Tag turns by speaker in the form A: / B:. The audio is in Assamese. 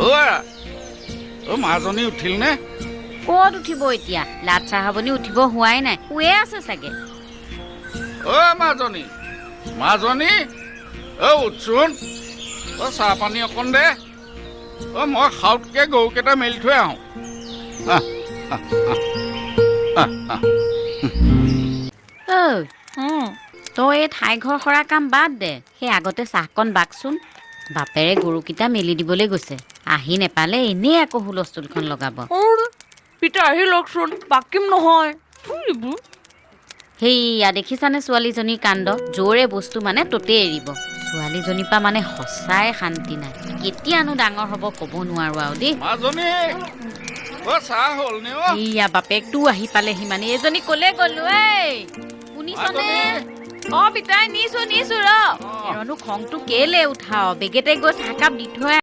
A: অ' মাজনী উঠিল নে?
B: ক'ত উঠিব এতিয়া, লাট চাহাবনি উঠিব হোৱাই নাই, শুয়ে আছে চাগে।
A: অ' মাজনী, মাজনী, অ' উঠচোন, অ' চাহ পানী অকণ দে। অ' মই সাউতকে গৰুকেইটা মেলি থৈ আহোঁ। আহ, আহ, আহ, আহ, আহ।
B: ঐ, তই এই ঠাই ঘৰ সৰা কাম বাদ দে, সেই আগতে চাহকণ বাকচোন। বাপেৰে গৰুকেইটা মেলি দিবলৈ গৈছে, আহি নেপালে এনেই আকৌ হুলস্থুলখন লগাব।
C: পিতা আহি লওকচোন, বাকিম নহয়।
B: সেইয়া দেখিছানে ছোৱালীজনীৰ কাণ্ড, জোৰে বস্তু মানে ত'তেই এৰিব। ছোৱালীজনীৰ পৰা মানে সঁচাই শান্তি নাই, কেতিয়ানো ডাঙৰ হ'ব ক'ব নোৱাৰো আৰু দেই।
A: মাজনী, অ' চাহ হ'ল নে? অ'
B: এইয়া বাপেকটো আহি পালেহি, মানে এইজনী কলে গ'লো? এই শুনিছনে?
C: অ পিতাই, নিছো নিছো ৰ।
B: এৰণো খংটো কেলে উঠাও, বেগেতে গৈ চাহকাপ দি থৈ